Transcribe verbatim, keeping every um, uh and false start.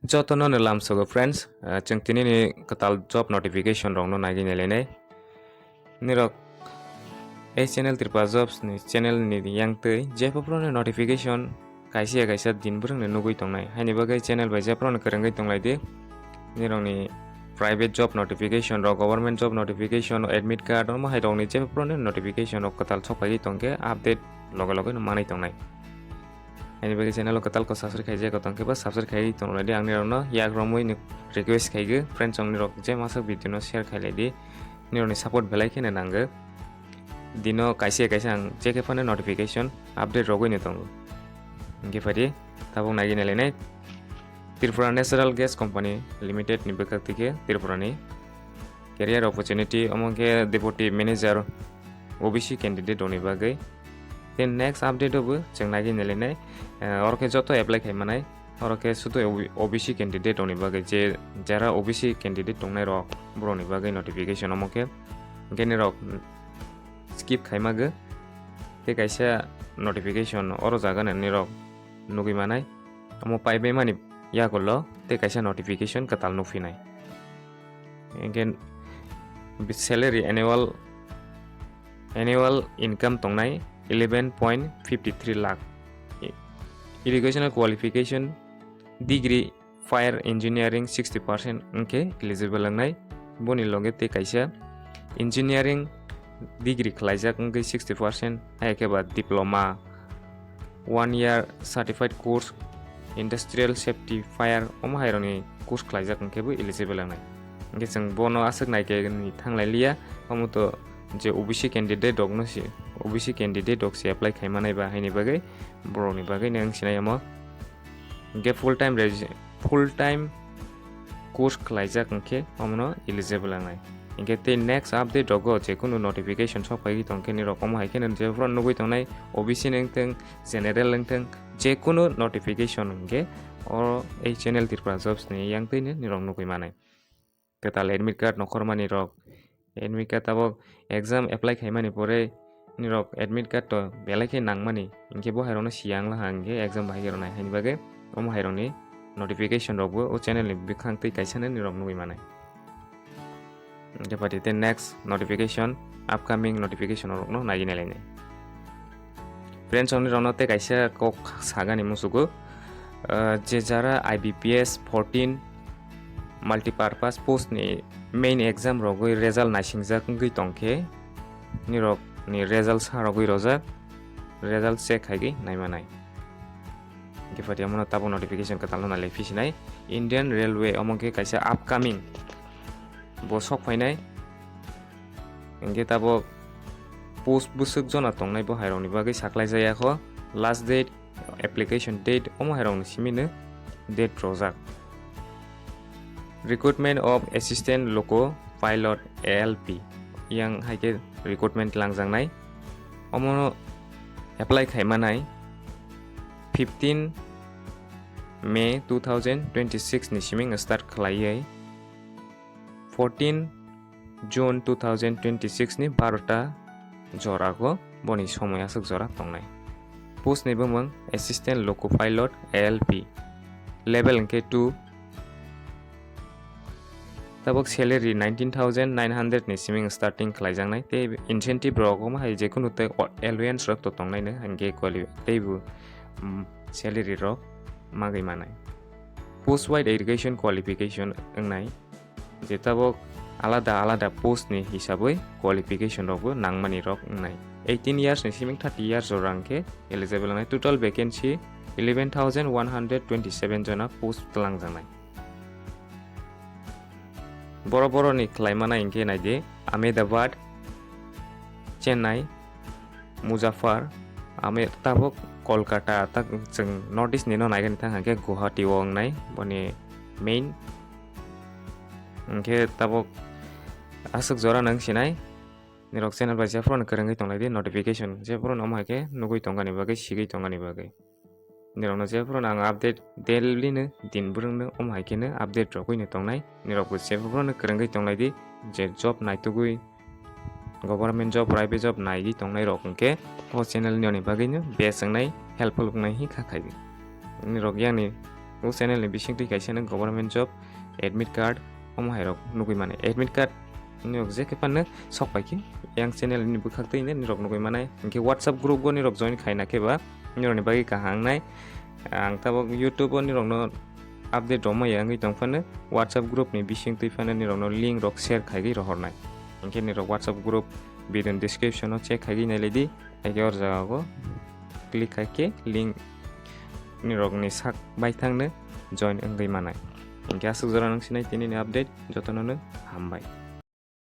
Jotono no lamsogo friends, ah, chwng tini ni kwtal job notification rokno nagwi nailainai. Nirok ei channel Tripura Jobs ni channel ni yang twi jephru phru ni notification kaisa ya kaisa din bwrwng ni nugwi tongnai. Haini bagwi channel bai jephru no kwrwngwi tonglai di. Nirok ni private job notification rok, government job notification, admit card, omo hai rok ni jephru ni notification rok kwtal sok phaiwi tongkhe update loge loge no manwi tongnai. Ani bagwi channel o kwtal ko subscribe khaijak tong khe ba subscribe khai tong lai di, ang nirok no yak romwi ni request khai go friends, ang nirok je masa video no share khai lai di, nirok ni support belai kheno nango. Dino kaisa kaisa ang je khe phano notification update rogwi no tongo. Hingke phari tabuk nagwi nai lai nai Tripura Natural Gas Company Limited ni bwkhak twi khe Tripura ni career opportunity, omo khe deputy manager O B C candidate rokni bagwi. Then next update o bo chwng nagwi nai lai nai, eh, oro khe joto apply khai manai, oro khe sudu O B C candidate rokni bagwi, je jara O B C candidate tongnai rok borokni bagwi notification omo khe. Hingke nirok skip khai mago, tei kaisa notification oro jaga ni nirok nugwi manai, omo paibai mani yagulo tei kaisa notification kwtal nukphinai. Hingke salary annual, annual income tongnai eleven point fifty three lakh. Educational qualification degree fire engineering sixty percent wngkhe eligible wngnai. Boni loge tei kaisa engineering degree khlaijak wngkhe sixty percent, hai khe ba diploma, one year certified course, industrial safety fire, omo hai rokni course khlaijak wngkhe bo eligible wngnai. Hingke chwng bono aswk nai khe ni thanglai liya, omo to je O B C candidate rokno si, O B C candidate rok se apply khai manai ba, haini bagwi borokni bagwi nang sinai omo. Hingke full time resi-, full time course khlaijak hingke omono eligible wngnai. Hingke tei next update rogo je kunu notification sok phaiwi tongkhe nirok omo hai kheno jephru nugwi tongnai O B C ni wngthung, general wngthung, je kunu notification hingke oro ei channel Tripura Jobs ni yang twino nirok nugwi manai. Kwtal admit card nokhormani rok, admit card tabok exam apply khaimani pore nirok admit card to belai khe nangmani, hinkhe bo hairokno siya wngla ha hinkhe exam bahai khe rwnai, haini bagwi omo hairokni notification rokbo o channel ni bwkhang twi kaisano nirok nugwi manai. Hinkhe phaidi tei next notification, upcoming notification rokno naiwi nailainai. Friends, ang nirokno tei kaisa kok sagani musugo, ah, je jara I B P S fourteen multipurpose post ni main exam rogwi result naisingjak wngwi tongkhe, nirok ni result sa rogwi rojak, result check khaigwi naimanai. Hinkhe phaidi omono tabuk notification kwtalno nalai phisinai. Indian Railway omo khe kaisa upcoming bo sok phainai. Hinkhe tabuk post bwswk jona tongnai bo hairokni bagwi saklai jaya kho. Last date, application date omo hairokni simino date rojak. Recruitment of Assistant Loco Pilot, A L P, yang hai khe recruitment langjaknai. Omono apply khaimanai fifteen May two thousand twenty-six ni siming start khlaiwi fourteen June two thousand twenty-six ni barota jorago boni somoi aswk jora tongnai. Post ni bumung Assistant Loco Pilot, A L P, level hinkhe two. Tabuk salary nineteen thousand nine hundred ni siming starting khlaijaknai, tei incentive rok omo hai jekunu tei allowance rok to tongnaino, hinkhe quali-, teibo, mm, salary rok magwi manai. Post wise education qualification wngnai, je tabuk alada alada post ni hisabwi qualification rokbo nangmani rok wngnai. Eighteen years ni siming thirty years jora hinkhe eligible wngnai. Total vacancy eleven thousand one hundred twenty-seven jona post twlangjaknai. Boro boroni khlaimanai hinkhe naidi Ahmedabad, Chennai, Muzaffar, ame tabuk Kolkata, tak chwng North East ni no naigani thang hinkhe Guwahati o wngnai boni main. Hinkhe tabuk aswk jora nang sinai, nirok channel bai jephru no kwrwngwi tonglai di, notification jephru no omo hai khe nugwi tongani bagwi, sigwi tongani bagwi. Nirokno jephru no ang update daily no, din bwrwng no omo hai khe no update rogwi no tongnai. Nirok bo jephru no kwrwngwi tonglai di, je job naitugwi government job, private job naigwi tongnai rok hinkhe o channel ni oni bagwi no best wngnai, helpful wngnai hinkha khai di. Nirok yang ni O channel ni bisingtwi kaisa no government job, admit card, omo hai rok nugwi mano. Admit card ni rok je khe phano sok pai khe yang channel ni bwkhak twi nini rok nugwi manai. Hinkhe WhatsApp group o ni rok join khaina khe ba ni rok ni bagwi kaham nai. Ang tabok YouTube o ni rok no update rok ma ya wngwi tong phano WhatsApp group ni bisingtwi phano ni rok no link rok share khaigwi rohor nai. Hinkhe ni rok WhatsApp group video ni description o check khaigwi nai lai di. Haikhe or jaga o click khaikhe link ni rok ni sak baithang no join wngwi manai. Hinkhe aswk jora nung sinai tini ni update, jotono no hambai.